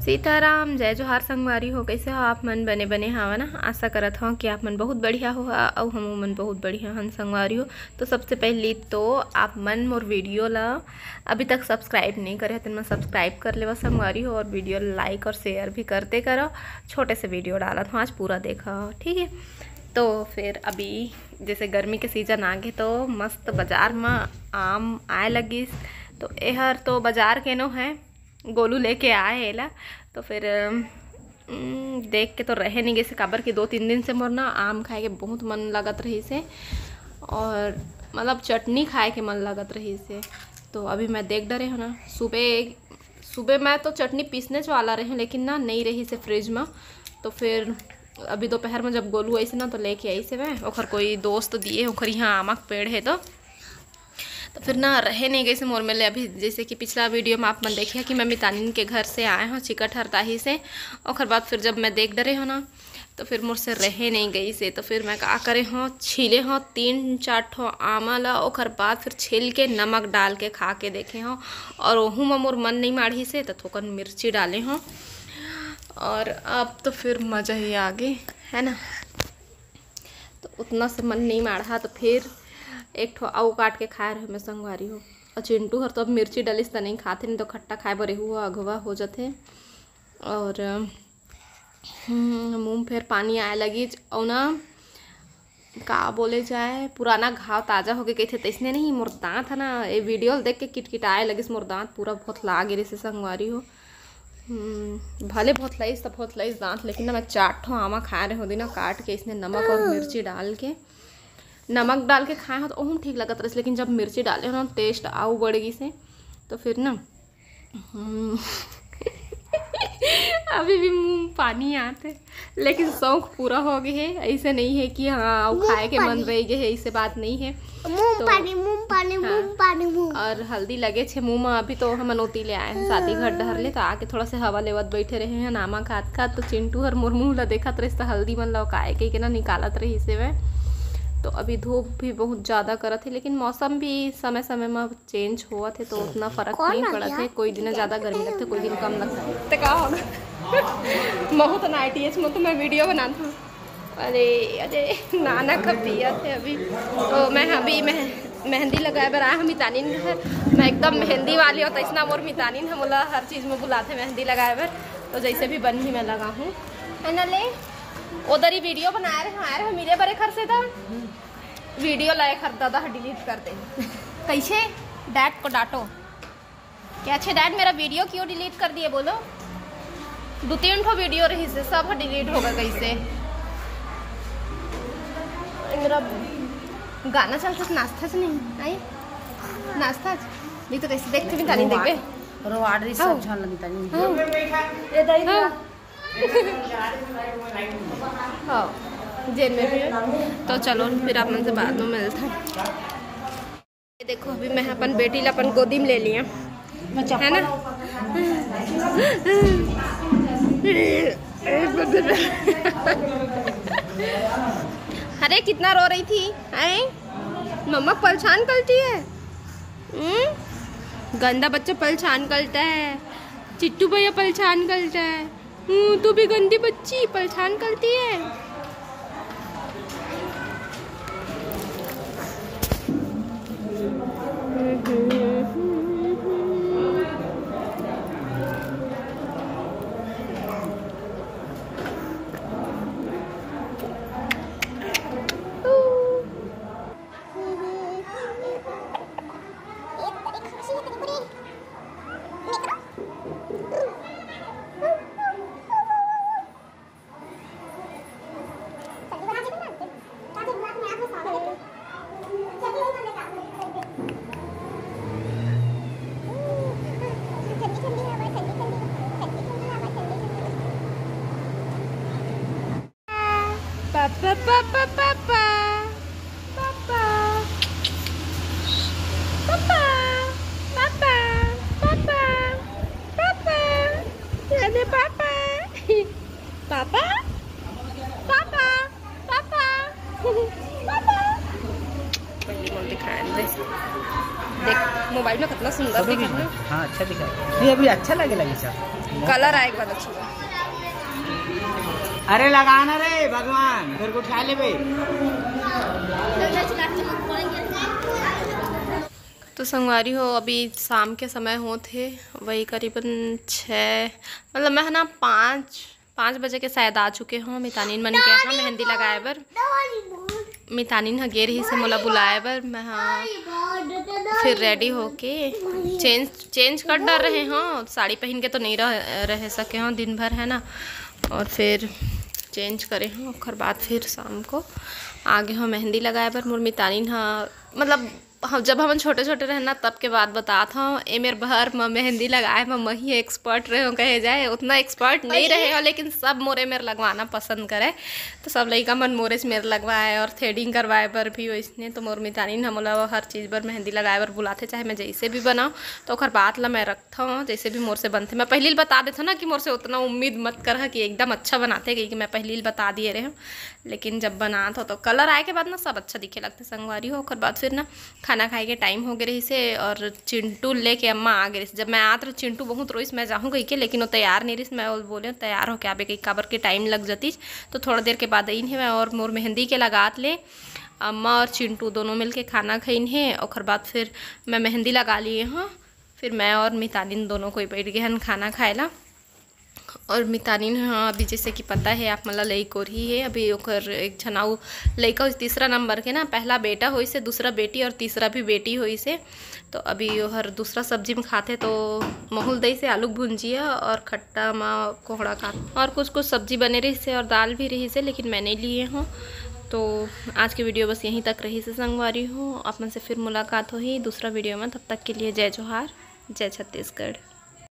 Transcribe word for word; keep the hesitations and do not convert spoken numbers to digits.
सीताराम, जय जोहार संगवारी हो, कइसे हो आप मन? बने बने हव ना? आशा करत हव कि आप मन बहुत बढ़िया हो, अउ हमू मन बहुत बढ़िया हन संगवारी हो। तो सबसे पहली तो आप मन मोर वीडियो ला अभी तक subscribe नहीं करे हव, तेन मन subscribe कर लेवा संगवारी हो, और वीडियो like और share भी करते करो। छोटे से वीडियो डालत हव आज, पूरा देखा, ठीक है? तो फिर अभी जैसे गर्मी के season आ गे, तो मस्त बाजार म आम आए लगिस। तो एहर तो बाजार के नो है, गोलू लेके आए एला। तो फिर, उम, देख के तो रहे नहीं गइसे, काबर कि दो तीन दिन से मोर ना आम खाए के बहुत मन लगत रहिसे, और मतलब चटनी खाए के मन लगत रहिसे। तो अभी मैं देख डरे हव ना, सुबह, सुबह मैं तो चटनी पीसने च वाला रहे, लेकिन ना नहीं रहिसे fridge म। तो फिर अभी दोपहर में जब गोलू आइसे ना, तो लेके आइसे मैं, ओखर कोई दोस्त दिए, ओखर यहाँ आमा के पेड़ है, तो तो फिर ना रहे नहीं गइसे मोर मेर ले। अभी जैसे कि पिछला वीडियो में आप मन देखे कि मैं मितानिन के घर से आए हव चिकट हरताही से, ओखर बाद फिर जब मैं देख डरे हव ना, तो फिर मोर से रहे नहीं गइसे। तो फिर मैं का करे हव, छीले हव तीन चार ठो आमा ला, ओखर बाद फिर छील के नमक डाल के खा के देखे हव, और ओहू में मोर मन नहीं माढ़िसे, तो थोकन मिर्ची डाले हव, और अब तो फिर मजा ही आ गे, है ना? तो उतना से मन नहीं माढ़ा, तो फिर एक ठो अउ काट के खाए रहे मैं संगवारी हो। और चिंटू हर तो अब मिर्ची डलिस त नहीं खाथे, नहीं तो खट्टा खाए बर एहू ह अघवा हो जाथे। और, हम्म, मुंह फेर पानी आए लगिस। अउ ना, का बोले जाए, पुराना घाव ताजा होगे कहिथे, तइसने नहीं, मोर दांत है ना, ये वीडियो ल देख के किटकिटाए लगिस मोर दांत, पूरा भोथला गे रहिसे संगवारी हो। हम्म, भले भोथलाइस त भोथलाइस दांत, लेकिन ना मैं चार ठो आमा खाए रहे हों ना, काट के इसने नमक और मिर्ची डाल के, नमक डाल के खाए हव तो ओहू ठीक लगत रहिस, लेकिन जब मिर्ची डाले हव ना, taste अउ बढ़ गिसे। तो फिर ना, हम्म, अभी भी मुंह में पानी आथे, लेकिन शौक पूरा हो गे हे। ऐसे नहीं है कि हाँ, अउ मुंह खाए के मन पानी। रह गे हे, ऐसे बात नहीं है। मुंह तो पानी, मुंह पानी, हाँ। मुंह पानी, मुंह। और हल्दी लगे छे मुंह में। अभी तो हमन ओती ले आए हैं शादी घर डहर ले, तो आके थोड़ा से हवा लेवत बैठे रहे हैं, आमा खात खात। तो चिंटू हर मोर मुंह ला देखत रहिस, तो हल्दी मन लौकाए के, के ना निकालत रहिसे मैं। तो अभी धूप भी बहुत ज्यादा करत है, लेकिन मौसम भी समय समय में change होवत हे, तो उतना फर्क नहीं पड़त हे। कोई दिन ज्यादा गर्मी लगथे, कोई दिन कम लगथे। ते का होगा? महू तो नाइटी एच में तो मैं वीडियो बनात हूँ। अरे, अरे, नाना कब पिया थे अभी। तो मैं अभी मेह-, मेहंदी लगाए बर आए हूँ मितानिन घर। मैं एकदम मेहंदी वाली हूँ, तो इसना मोर मितानिन है, मोला हर चीज में बुलाथे मेहंदी लगाए बर। तो जैसे भी बनही मैं लगा हूँ, है ना? ले, उधर ही वीडियो बनाए रहे, आए रहे मिले बरे घर से था। वीडियो ला एखर दादा ह delete कर दे। कैसे? डैड को डांटो। क्या छे डैड, मेरा वीडियो क्यों delete कर दिए बोलो? दो तीन ठो वीडियो रहिसे, सब ह delete होगा कैसे? मेरा गाना चलता, नाचता च नहीं आई, नाचता च नहीं तो कैसे देखते भी तानी देखबे। रोवाड़ रही हाँ। सब झन लगता नहीं। हाँ। ये दाई हाँ। हाँ, जेन में भी है। तो चलो, फिर आप मन से बाद में मिलते हैं। ये देखो, अभी मैं अपन बेटी ला अपन गोदी में ले लिया, है ना? अरे, कितना रो रही थी, हैं? मम्मा पलछान कलटी है। हम्म? गंदा बच्चा पलछान कलता है, चिट्टू भैया पलछान कलता है। हम्म, तू भी गंदी बच्ची, पलछान कलती है। पापा, पापा, पापा, पापा, पापा, पापा, पापा, पापा, पापा, अरे पापा, पापा, पापा, पापा, पापा। पहली बार दिखाया दे। मोबाइल में कितना सुंदर दिखत हे। हाँ, अच्छा दिखा। नहीं, अभी अच्छा लगे लगे सब। कलर आए के बाद अच्छा। अरे लगाना रे भगवान, घर को उठा लेबे। तो संगवारी हो, अभी शाम के समय होत हे, वही करीबन छः, मतलब मैं ह ना पाँच पाँच बजे के शायद आ चुके हों मितानिन मन के यहाँ मेहंदी लगाए बर। मितानिन ह गे रहिस हे मोला बुलाए बर, मैं ह फिर रेडी होके चेंज चेंज कर डर रहे हों, साड़ी पहन के तो नहीं रह रह सके हों दिन भर, है ना। और फिर चेंज करे हों, ओकर बाद फिर शाम को आगे हों मेहंदी लगाए बर। मोर मितानिन ह मतलब हम जब हमन छोटे छोटे रहन ना, तब के बात बतात हव। ए मेर घर म मेहंदी लगाए म मही एक्सपर्ट रहे हों कहे जाए, उतना एक्सपर्ट नहीं रहे हों, लेकिन सब मोरे मेर लगवाना पसंद करे। तो सब लइका मन मोरे से मेर लगवाए और थ्रेडिंग करवाए बर भी वैसने। तो मोर मितानिन ह मोला हर चीज़ बर मेहंदी लगाए बर बुलाथे, चाहे मैं जैसे भी बनाऊँ तो ओकर बात ला मैं रखथव, जैसे भी मोर से बनथे। मैं पहली ल बता देथव ना कि मोर से उतना उम्मीद मत करहा कि एकदम अच्छा बनाथे, क्योंकि मैं पहली ल बता दिए रहे हों। लेकिन जब बनात हव तो कलर आए के बाद ना सब अच्छा दिखे लगथे संगवारी हो। ओकर बाद फिर ना खाना खाए के टाइम हो गे रहिस हे और चिंटू लेके अम्मा आ गे रहिस। जब मैं आत रहे चिंटू बहुत रोइस, मैं जाहूँ कहिके, लेकिन वो तैयार नहीं रहिस। मैं वो बोले तैयार होके आबे कही, काबर के टाइम लग जातिस। तो थोड़ा देर के बाद अइन हे मैं और मोर मेहंदी के लगात ले अम्मा और चिंटू दोनों मिलके खाना खइन हे। ओकर बाद फिर मैं मेहंदी लगा लिए हों, फिर मैं और मितानिन दोनों कोई बैठ गे हन खाना खाए ला। और मितानिन ह अभी जैसे कि पता हे आप मन ला लइक होही हे, अभी ओकर एक झन अउ लइका होइस तीसरा नंबर के ना, पहला बेटा होइस हे, दूसरा बेटी और तीसरा भी बेटी होइस हे। तो अभी ओहर दूसरा सब्जी में खाथे तो महूँ ल दइस हे आलू के भुंजिया और खट्टा म कोहड़ा खाथे और कुछ कुछ सब्जी बने रहिस हे और दाल भी रहिस हे, लेकिन मैं नहीं लिए हों। तो आज के वीडियो बस यहीं तक रहिस हे संगवारी हो, आप मन से फिर मुलाकात होही दूसरा वीडियो में। तब तक के लिए जय जोहार, जय छत्तीसगढ़।